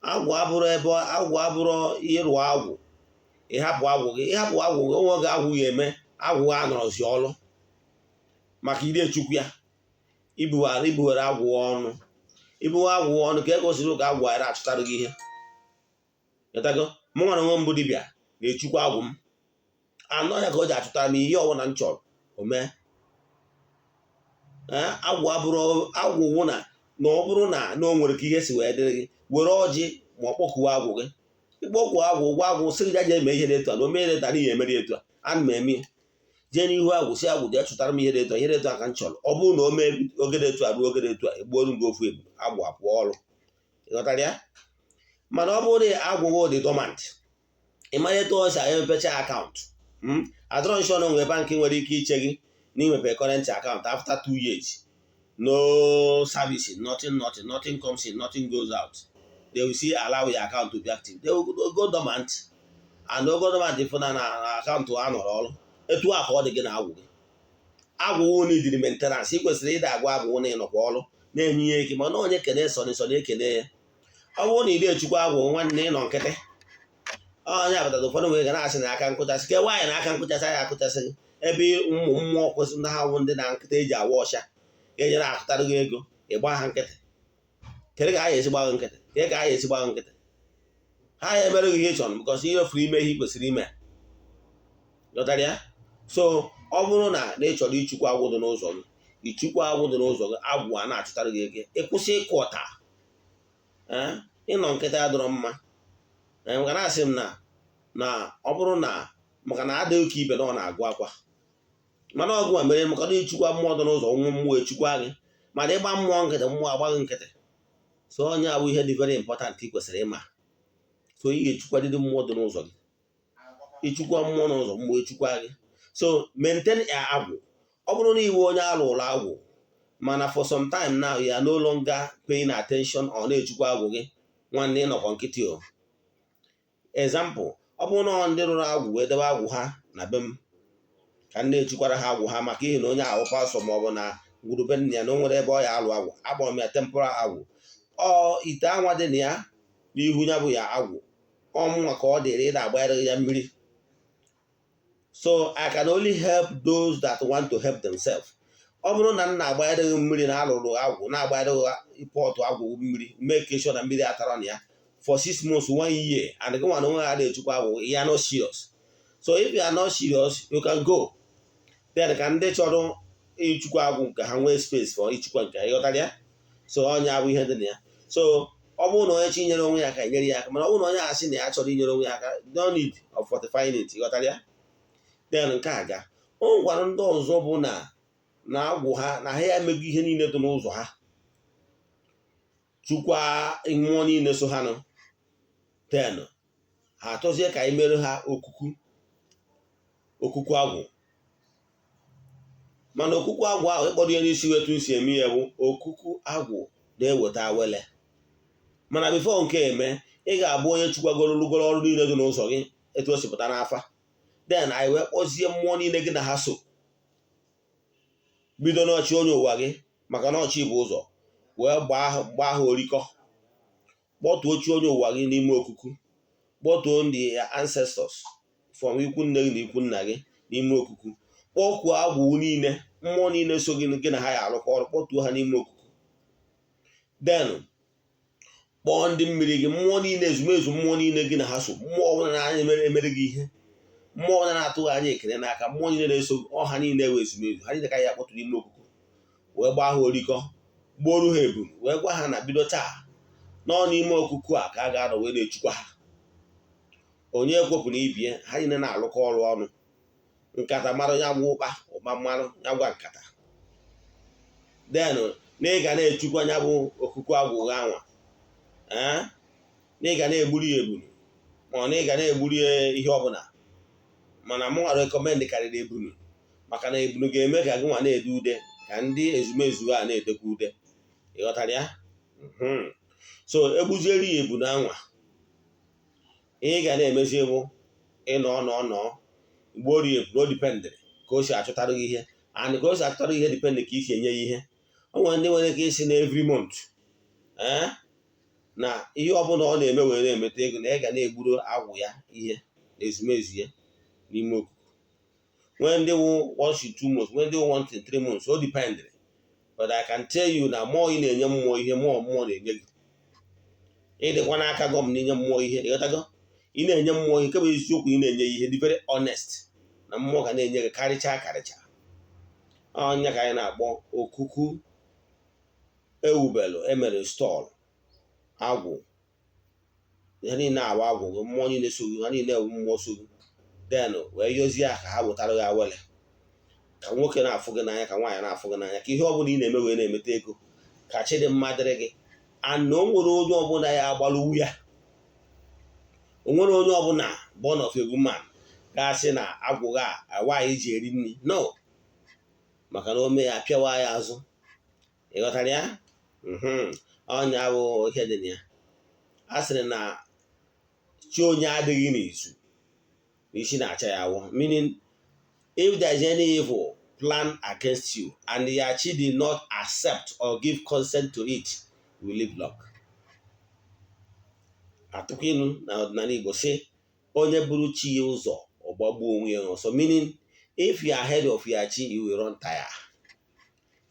Speaker 1: Agwụ abụrụ ebe agwụ abụrụ ịrụ agwụ, ịhapụ agwụ gị, ịhapụ agwụ gị, onwe gị agwụ ya eme agwụ ha nọrọzi ọrụ maka ire chukwu ya. Ibuwere agwụ ọnụ, ibuwe agwụ ọnụ ka e gosiri ka agwụ ghara achụtara gị ihe. Ịghọtago? Mụ nwere onwe mbụ dibịa na-echukwa agwụ m anọ ya ka o ji achụtara m ihe ọbụla m chọrọ. O mee agwụ abụrụ agwụ wụ na ọ bụrụ na o nwere ka ihe si wee dịrị gị, were ọjị ma ọ kpọkuo agwụ gị. Ịkpọkuo agwụ, ụgwọ agwụ sị gị jee mee ihe dị etu a, na o mee ihe dị etu a, n'ihi emeri etu a ana m eme ya. Jee n'ihu agwụ si agwụ, jee chụtara m ihe dị etu a, ihe dị etu a ka m chọrọ. Ọ bụrụ na o mee oge dị etu a ruo oge dị etu a, egbuoro gị ofu ebu, agwụ apụọ ọrụ. Ịghọtara ya? Mana ọ bụrụ na agwụ gị dị dormant, ị mara etu ọ si emepecha account. Adọrọ nshọ na nwere bank nwere ike iche gị na imepe current account after 2 years, no service, nothing, nothing, nothing comes in, nothing goes out, they will still allow your account to be active? They will go dormant, and go dormant. Ifụ na account ha nọrọ ọrụ etu a ka ọ dị gị na agwụ gị. Agwụgwụ na idiri maintenance, ị kwesịrị ịda agwa agwụgwụ na ịnọkwa ọrụ na-enye ya eke, mana onye kene sọnị sọnị ekene ya. Ọ bụrụ na ị na-echukwa agwụ, nwanne, ịnọ nkịtị. Onye abatata ụfọdụ nwere ga na-asị na aka nkụchasị ke nwaanyị na aka nkụchasị anyị akụchasị gị ebe ụmụ mmụọ kwesịrị ndị ha wụ ndị na nkịta eji awa ọcha ga-enyere akụtara gị ego, ịgba ha nkịtị. Kedu ka ha ga-esi gba gị nkịtị? Kedu ka ha ga-esi gba gị nkịtị? Ha ya emere gị ihe ị chọrọ because ihe furu ime ihe ị kwesịrị ime. Ghọtara ya? So ọ bụrụ na ị chọrọ ichukwa agwụ dị n'ụzọ gị, ichukwa agwụ dị n'ụzọ gị, agwụ a na-achụtara gị ego, ịkwụsị ịkụ ọta. Ịnọ nkịtị adịrọ mma. Maka na asị m na Na ọ bụrụ na maka na adịghị ka ibe na ọ na-agụ akwa, mana ọgụ a mere maka na ịchụkwa mmụọ dị n'ụzọ, nwa mmụọ echukwa gị. Mana ịgba mmụọ nkịtị, mmụọ agbaghị nkịtị. So onye abụ ihe dị very important ị kwesịrị ịma. So ị ga-echukwadịrị mmụọ dị n'ụzọ gị. Ịchukwa mmụọ n'ụzọ, mmụọ echukwa gị. So maintain ya agwụ. Ọ bụrụ na iwe onye alụrụ agwụ, mana for some time now you are no longer paying attention, ọ na-echukwa agwụ gị, nwanne, ịnọkọ nkịtị o. Example, ọ bụrụ na ndị rụrụ agwụ wee debe agwụ ha na be m ka m na-echukwara ha agwụ ha, maka ihi na onye ahụ pastor ma ọ bụ na ngwurube nna ya na o nwere ebe ọ ya alụ agwụ, akpọrọ m ya temporal agwụ. Ọ ite anwa dị na ya n'ihu ya bụ ya agwụ ọmụnwa ka ọ dịrị ịda agbanyere ya mmiri. So I can only help those that want to help themselves. Ọ bụrụ na m na-agbanyere gị mmiri na alụrụ agwụ, na-agbanyere gị pot agwụ mmiri, make sure na mmiri atara na ya for 6 months, one year, and gị nwa na onwe ha na-echukwa agwụ, you are not serious. So if you are not serious, you can go. Then ka ndị chọrọ ịchukwa agwụ nke ha nwee space for ịchukwa nke ha. Ịghọtara ya? So onye abụ ihe dị na ya. So ọ bụrụ na onye chi nyere onwe ya aka, enyere ya aka. Mana ọ bụrụ na onye asị na ya chọrọ inyere onwe ya aka, no need of fortifying it. Ịghọtara ya? Then nke a ga o nwekwara ndị ọzọ bụ na na agwụ ha na ha ya emego ihe niile dị n'ụzọ ha, chukwa mmụọ niile so ha nụ. Then ha achọzie ka anyị mere ha okuku, okuku agwụ. Mana okuku agwụ ahụ, ịkpọrọ ya n'isi wetu si eme ya bụ okuku agwụ na-eweta awele. Mana before nke eme, ị ga-abụ onye chukwagoro rugoro ọrụ niile dị n'ụzọ gị etu o si pụta n'afa. Then anyị wee kpọzie mmụọ niile gị na ha so, bido n'ọchị onye ụwa gị, maka na ọchị bụ ụzọ, wee gbaa ha orikọ. Kpọtuo chi onye ụwa gị n'ime okuku, kpọtuo ndị ancestors from ikwu nne gị na ikwu nna gị n'ime okuku, kpọkuo agwụ niile, mmụọ niile so gị, gị na ha ya arụkọ ọrụ, kpọtuo ha n'ime okuku. Then kpọọ ndị mmiri gị, mmụọ niile, ezumezu mmụọ niile gị na ha so, mmụọ ọbụla na-anya emere gị ihe, mmụọ ọbụla na-atụghị anya ekele n'aka, mmụọ niile na-eso ọha niile wee ezumezu ha niile ka ya kpọtụ n'ime okuku, wee gbaa ha orikọ, gbuoru ha ebum, wee gwa ha na bido taa nọ n'ime okuku a ka a ga-anọ wee na-echukwa ha. Onye ekwepụ na ibie ha niile na-alụkọ ọrụ ọnụ. Nkata mmarụ ya gwa ụkpa, ụkpa mmarụ ya gwa nkata. Then na ị ga na-echukwa ya bụ okuku agwụ gha anwa, ee, na ị ga na-egburu ya ebunu, ma ọ na ị ga na-egburu ya ihe ọbụla. Mana mụ recommend karịrị ebunu, maka na ebunu ga-eme ka gị nwa na-ede ude, ka ndị ezumezu a na-edekwa ude. Ịghọtara ya? So egbuziere ya ebunu anwa, ihe ị ga na-emezi bụ ịnọ nọ nọ gbuoro ya ebunu. O dependịrị ka o si achụtara gị ihe, and ka o si achụtara gị ihe dependị ka isi enye ya ihe. O nwere ndị nwere ike isi na every month, ee, na ihe ọbụla ọ na-eme were na-emeta ego, na ị ga na-egburu agwụ ya ihe na ezumezu ya n'ime okuku. Nwee ndị wụ once in 2 months, nwee ndị wụ once in 3 months. O dependịrị. But I can tell you na mmụọ ị na-enye mmụọ ihe, mmụọ mmụọ na-enye gị. Ịdịkwa n'aka gọm na-enye mmụọ ihe. Ịghọtago? Ị na-enye mmụọ ihe nke bụ eziokwu, ị na-enye ihe dị very honest, na mmụọ ga na-enye gị karịchaa karịcha. Ọnya ka anyị na-akpọ okuku ewubelu emere stọl agwụ. Ihe niile awa agwụ gị, mmụọ niile so gị, ha niile ewu mmụọ so gị. Then wee yozie ka ha wetara gị awele, ka nwoke na-afụ gị n'anya, ka nwaanyị na-afụ gị n'anya, ka ihe ọ bụla ị na-eme wee na-emeta ego, ka chi dị mma dịrị gị. And o nwere onye ọbụla ya agbalụwu ya, o nwere onye ọbụla born of a woman ga-asị na agwụgha a nwaanyị ji eri nri no, maka na o mee ya pịawa ya azụ. Ị ghọtara ya? Ọnya bụ ihe dị na ya. A sịrị na chi onye adịghị n'izu, isi na-acha ya awọ, meaning if there is any evil plan against you and your chi did not accept or give consent to it, you will live long. Atụkwa ilu na ọdịnala Igbo sị, onye buru chi ya ụzọ, ọgbagbuo onwe ya ọsọ, meaning if you are ahead of your chi, you will run tire.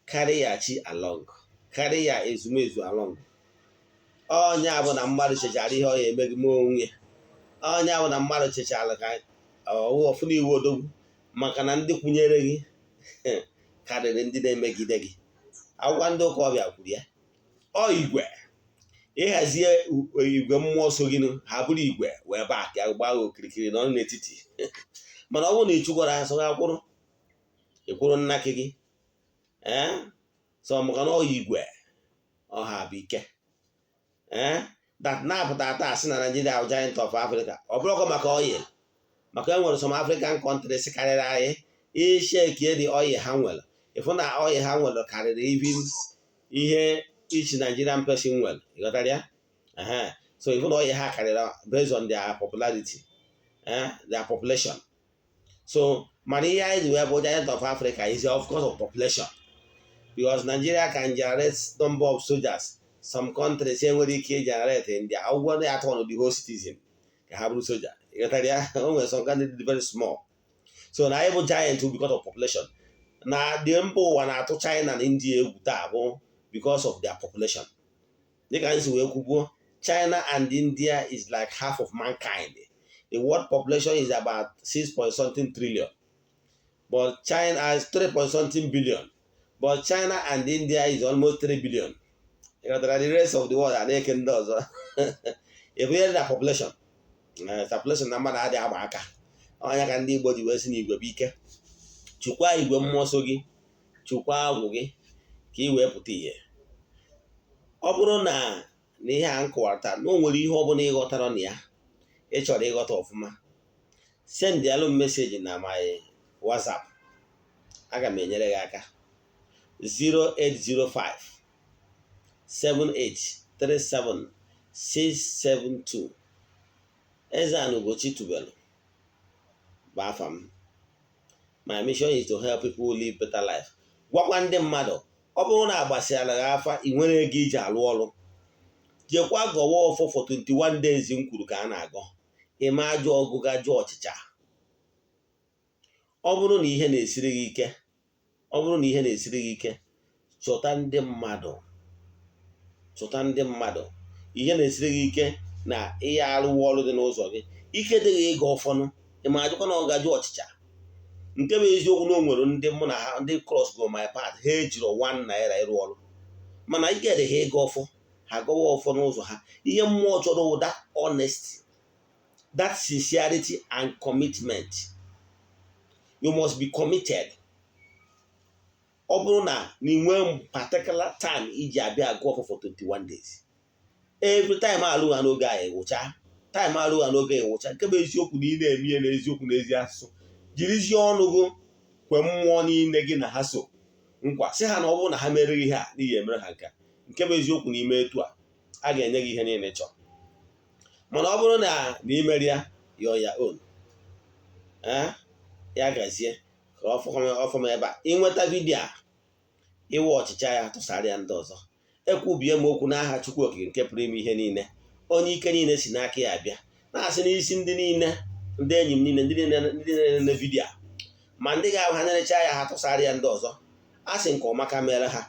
Speaker 1: Carry your chi along, carry your ezumezu along. Onye bụ na mmadụ chechara ihe ọ ya eme gị mee onwe ya. Onye bụ na mmadụ chechara ka ọwụ ọfụna iwu odogwu, maka na ndị kwunyere gị karịrị ndị na-emegide gị. Akwụkwọ ndị ụka ọbịa kwuru ya, ọ igwe. Ịhazie igwe mmụọ so gị, ha bụrụ igwe wee baa ka gbaa gị okirikiri nọ n'etiti. Mana ọ bụrụ na ị chụkwara ha, so ha kwụrụ, ịkwụrụ nnakị gị. Ee, so maka na ọ igwe ọha bụ ike. Ee, that na-apụta taa sị na Nigeria bụ giant of Africa, ọ bụrụkwa maka oil, maka e nwere some African countries karịrị anyị. Ichekie the oil ha nwere, ịfụ na oil ha nwere karịrị even ihe each Nigerian person nwere. Ịghọtara ya? So ịfụ na oil ha karịrị based on their popularity, their population. So mana ihe anyị ji wee bụ giant of Africa is of course of population, because Nigeria can generate number of soldiers some countries enwere ike generate in their akwụkwọ ya atọ the whole citizen ka ha bụrụ soja. Ịghọtara ya? O nwere some countries dị very small. So na anyị bụ giant because of population. Na the mba ụwa na-atụ China na India egwu taa bụ because of their population. Dịka anyị si wee kwubuo, China and India is like half of mankind. The world population is about 6 point something trillion, but China has 3 point something billion, but China and India is almost 3 billion. Ịghọtara? The rest of the world a na-eke ndị ọzọ ebe ihe dị na population, population na mmadụ adịghị agba aka. Ọnya ka ndị Igbo ji wee sị na igwe bụ ike. Chukwa igwe mmụọ so gị, chukwa agwụ gị ka ị wee pụta ìhè. Ọ bụrụ na na ihe a m kọwara taa, na o nwere ihe ọbụla ịghọtara na ya ị chọrọ ịghọta ọfụma, sendịalụ m message na my WhatsApp, aga m enyere gị aka. 0805 7837 672. Eze-Ana Ugochi tubelu bụ afa m. My mission is to help people live better life. Gwakwa ndị mmadụ, ọ bụrụ na agbasịala gị afa, ị nwere ego iji alụ ọrụ, jekwa gọwa ọfọ for 21 days m kwuru ka a na-agọ. Ime ajọ ọgụga jụọ ọchịcha. Ọ bụrụ na ihe na-esiri gị ike, ọ bụrụ na ihe na-esiri gị ike, chọta ndị mmadụ, chọta ndị mmadụ. Ihe na-esiri gị ike na ihe arụwa ọrụ dị n'ụzọ gị, ike dịghị ịga ọfọnụ, ịma ajụkwa na ọ gajụ ọchịcha. Nke bụ eziokwu na o nwere ndị mụ na ha ndị cross go my path, ha ejiri ₦1 ịrụ ọrụ, mana ike dị ha ịga ọfọ, ha gọwa ọfọ n'ụzọ ha. Ihe mmụọ chọrọ wụ that honesty, that sincerity and commitment. You must be committed. Ọ bụrụ na na ị nwee particular time iji abịa agụ ọfọ for 21 days, every time alụ ha n'oge a ịwụcha, time alụ ha n'oge ịwụcha. Nke bụ eziokwu na ị na-eme ihe n'eziokwu na ezi asụsụ, jirizie ọnụ gị kwe mmụọ niile gị na ha so nkwa, sị ha na ọ bụrụ na ha mere ihe a n'ihi emere ha nke a. Nke bụ eziokwu na ime etu a, a ga-enye gị ihe niile chọrọ. Mana ọ bụrụ na na imeri ya, you're your own. Ya gazie ka ọfọm ebe a ịnweta video a, ịwa ọchịcha ya, tụsara ya ndị ọzọ. Ekwubie m okwu n'aha Chukwu Okike nke pụrụ ime ihe niile, onye ike niile si n'aka ya abịa, na-asị n'isi ndị niile, ndị enyi m niile, ndị niile, ndị na-enene video a, ma ndị ga-ahụ ha nerecha ya, ha tụsara ya ndị ọzọ, a sị nke ọma ka mere ha.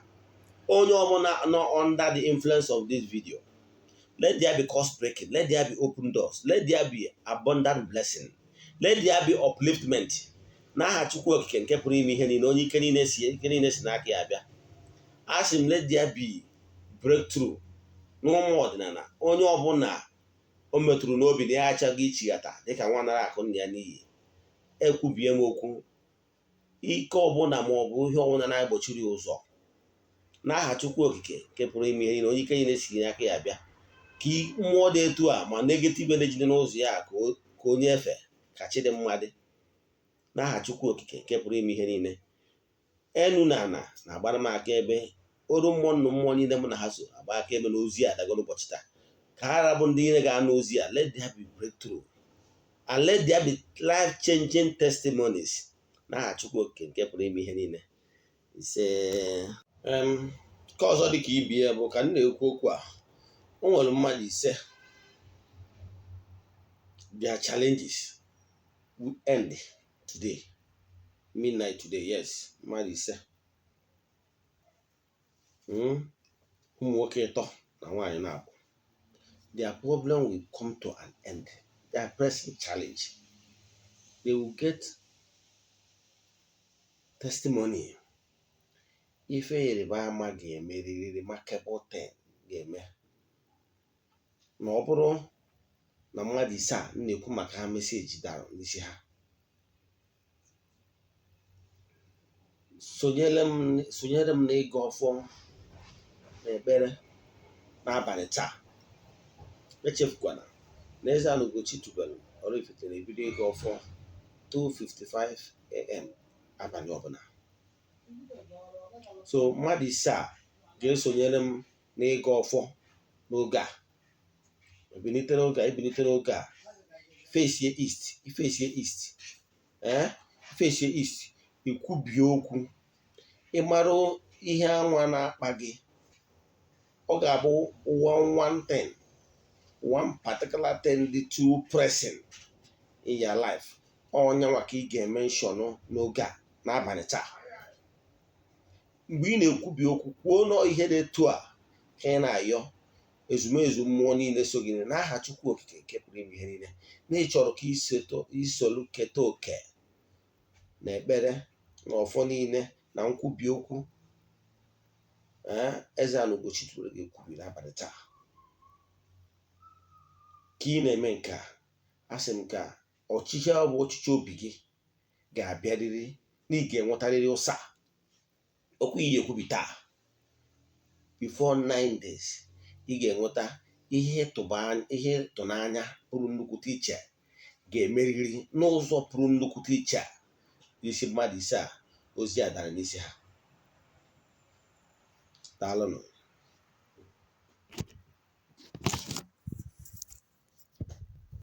Speaker 1: Onye ọbụla nọ under the influence of this video, let there be curse breaking, let there be open doors, let there be abundant blessing, let there be upliftment, n'aha Chukwu Okike nke pụrụ ime ihe niile, onye ike niile si n'aka ya abịa. A sị m, let there be breakthrough n'ụmụ ọdịnala. Onye ọbụla o metụrụ n'obi na ya achọghị ichighata dịka nwa nara akụ nna ya n'iyi, ekwubie m okwu, ike ọbụla ma ọ bụ ihe ọbụla na-egbochiri ụzọ, n'aha Chukwu Okike nke pụrụ ime ihe niile, onye ike niile si n'aka ya abịa, ka mmụọ dị etu a ma negative energy dị n'ụzọ ya, ka onye efe ka chi dị mma dị, n'aha Chukwu Okike nke pụrụ ime ihe niile. Enu na ana na-agbara m aka ebe oru mmụọ nnụ mmụọ niile mụ na ha so agba aka ebe na ozi a dago n'ụbọchị taa, ka ha rabụ ndị niile ga-anụ ozi a, let there be breakthrough and let there be life changing testimonies, n'aha Chukwu Okike nke pụrụ ime ihe niile. Ise. Nke ọzọ dị ka ibi ya bụ ka m na-ekwu okwu a, o nwere mmadụ 5 their challenges will end today, midnight today. Yes, mmadụ 5, ụmụ nwoke ịtọ na nwaanyị na-abụ, their problem will come to an end. Their present challenge, they will get testimony. Ife ịrịba ama ga-emerịrị, remarkable thing ga-eme. Na ọ bụrụ na mmadụ ise a m na-ekwu maka ha, message dara n'isi ha, sonyere m n'ịgọ ọfọ na ekpere n'abalị taa. Echefukwana na Eze-Ana Ugochi tubelu Oraifite na-ebido ịgọ ọfọ 2:55 a.m. abalị ọbụla. So mmadụ ise a ga-esonyere m n'ịgọ ọfọ n'oge a. Ebilite n'oge a, ebilite n'oge a, fesie east, ifesie east, ifesie east, ikwubie okwu, ịmara ihe anwa na-akpa gị. Ọ ga-abụ one thing, one particular thing dị too pressing in your life. Onye nwa ka ị ga-emention n'oge a n'abalị taa. Mgbe ị na-ekwubi okwu, kwuo nọọ ihe dị etu a ka ị na-ayọ ezumezu mmụọ niile so gị n'aha Chukwu Okike nke pụrụ ime ihe niile, na ị chọrọ ka isolu keta oke na ekpere na ọfọ niile na nkwubi okwu Eze-Ana Ugochi tubelu ga-ekwubi n'abalị taa. Ka ị na-eme nke a, asị m ka ọchịchị ọ bụ ọchịchị obi gị ga-abịarịrị, na ị ga-enwetarịrị ụsa okwu iyi ekwubi taa. Before 9 days, ị ga-enweta ihe ịtụnanya pụrụ nnukwute iche, ga-emerịrị n'ụzọ pụrụ nnukwute iche n'isi mmadụ ise a ozi a dara n'isi ha. Daalụnụ.